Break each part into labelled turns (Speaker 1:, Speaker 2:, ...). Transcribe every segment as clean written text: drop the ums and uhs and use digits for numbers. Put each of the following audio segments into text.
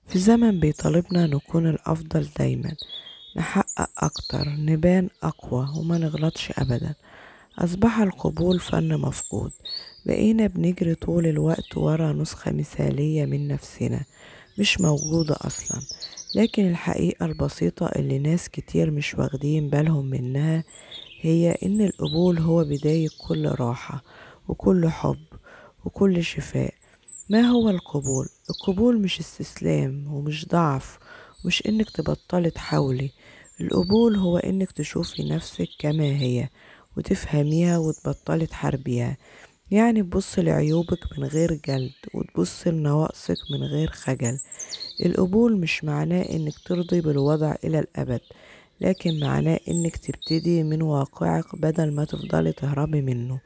Speaker 1: في زمن بيطالبنا نكون الأفضل دايما، نحقق أكتر، نبان أقوى وما نغلطش أبدا، أصبح القبول فن مفقود. بقينا بنجري طول الوقت ورا نسخة مثالية من نفسنا مش موجودة أصلا. لكن الحقيقة البسيطة اللي ناس كتير مش واخدين بالهم منها هي إن القبول هو بداية كل راحة وكل حب وكل شفاء. ما هو القبول؟ القبول مش استسلام ومش ضعف، مش إنك تبطلي تحاولي. القبول هو إنك تشوفي نفسك كما هي وتفهميها وتبطلي تحاربيها. يعني تبصي لعيوبك من غير جلد وتبصي لنواقصك من غير خجل. القبول مش معناه إنك ترضي بالوضع إلى الأبد، لكن معناه إنك تبتدي من واقعك بدل ما تفضلي تهربي منه.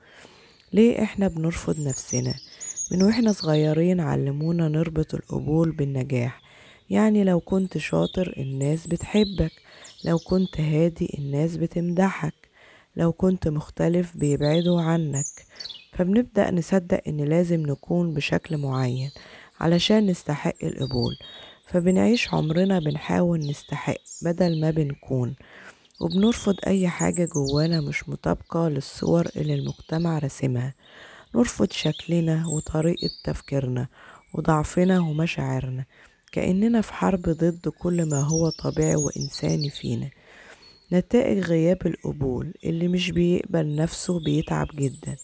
Speaker 1: ليه إحنا بنرفض نفسنا؟ من وإحنا صغيرين علمونا نربط القبول بالنجاح. يعني لو كنت شاطر الناس بتحبك، لو كنت هادي الناس بتمدحك، لو كنت مختلف بيبعدوا عنك. فبنبدأ نصدق إن لازم نكون بشكل معين علشان نستحق القبول، فبنعيش عمرنا بنحاول نستحق بدل ما بنكون، وبنرفض أي حاجة جوانا مش مطابقة للصور اللي المجتمع رسمها. نرفض شكلنا وطريقة تفكيرنا وضعفنا ومشاعرنا، كأننا في حرب ضد كل ما هو طبيعي وإنساني فينا. نتائج غياب القبول: اللي مش بيقبل نفسه بيتعب جدا،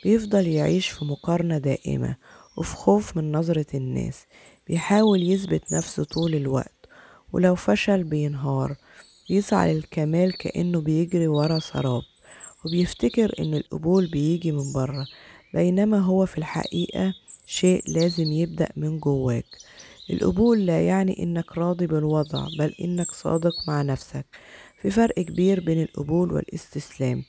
Speaker 1: بيفضل يعيش في مقارنة دائمة وفي خوف من نظرة الناس، بيحاول يثبت نفسه طول الوقت، ولو فشل بينهار، بيسعى للكمال كأنه بيجري ورا سراب، وبيفتكر إن القبول بيجي من بره، بينما هو في الحقيقة شيء لازم يبدأ من جواك. القبول لا يعني إنك راضي بالوضع، بل إنك صادق مع نفسك. في فرق كبير بين القبول والاستسلام.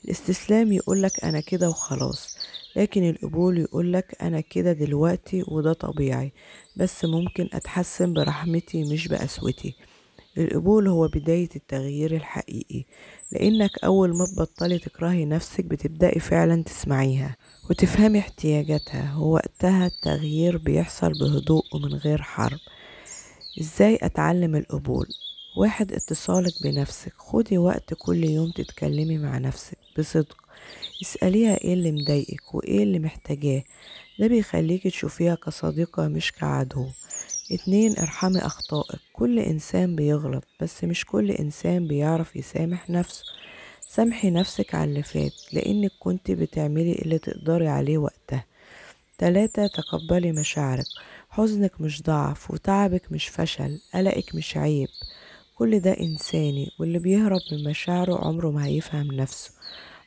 Speaker 1: الاستسلام يقولك أنا كده وخلاص، لكن القبول يقولك أنا كده دلوقتي وده طبيعي، بس ممكن أتحسن برحمتي مش بقسوتي. القبول هو بداية التغيير الحقيقي، لأنك أول ما تبطلي تكرهي نفسك بتبدأي فعلا تسمعيها وتفهمي احتياجاتها، ووقتها التغيير بيحصل بهدوء ومن غير حرب. إزاي أتعلم القبول؟ 1، اتصالك بنفسك. خدي وقت كل يوم تتكلمي مع نفسك بصدق، اسأليها ايه اللي مضايقك وايه اللي محتاجاه، ده بيخليكي تشوفيها كصديقة مش كعدو. 2، ارحمي أخطائك. كل إنسان بيغلط، بس مش كل إنسان بيعرف يسامح نفسه. سامحي نفسك على اللي فات، لأنك كنت بتعملي اللي تقدري عليه وقتها. 3، تقبلي مشاعرك. حزنك مش ضعف، وتعبك مش فشل، قلقك مش عيب، كل ده إنساني، واللي بيهرب من مشاعره عمره ما هيفهم نفسه.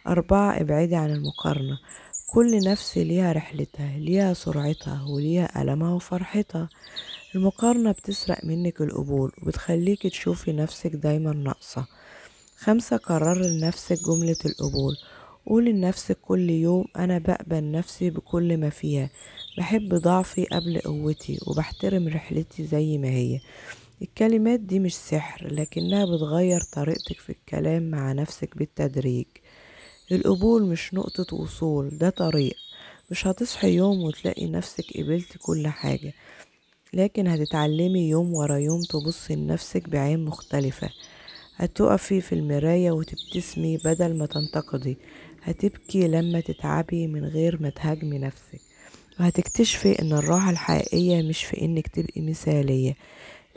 Speaker 1: 4، ابعدي عن المقارنة. كل نفس ليها رحلتها، ليها سرعتها، وليها ألمها وفرحتها. المقارنة بتسرق منك القبول وبتخليك تشوفي نفسك دايما ناقصة. 5، قرري لنفسك جملة القبول. قولي لنفسك كل يوم أنا بقبل نفسي بكل ما فيها، بحب ضعفي قبل قوتي، وبحترم رحلتي زي ما هي. الكلمات دي مش سحر، لكنها بتغير طريقتك في الكلام مع نفسك بالتدريج. القبول مش نقطة وصول، ده طريق. مش هتصحي يوم وتلاقي نفسك قبلتي كل حاجة، لكن هتتعلمي يوم ورا يوم تبصي لنفسك بعين مختلفة. هتقفي في المراية وتبتسمي بدل ما تنتقدي، هتبكي لما تتعبي من غير ما تهاجمي نفسك، وهتكتشفي ان الراحة الحقيقية مش في انك تبقي مثالية،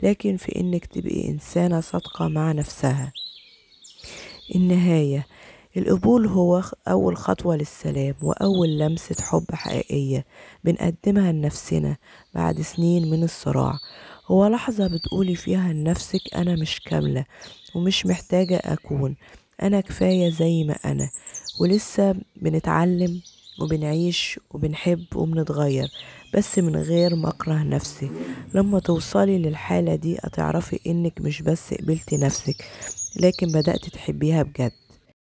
Speaker 1: لكن في انك تبقي انسانة صادقة مع نفسها. النهاية: القبول هو أول خطوة للسلام، وأول لمسة حب حقيقية بنقدمها لنفسنا بعد سنين من الصراع. هو لحظة بتقولي فيها لنفسك أنا مش كاملة ومش محتاجة أكون، أنا كفاية زي ما أنا. ولسه بنتعلم وبنعيش وبنحب وبنتغير، بس من غير ما أكره نفسي. لما توصلي للحالة دي هتعرفي إنك مش بس قبلتي نفسك، لكن بدأت تحبيها بجد.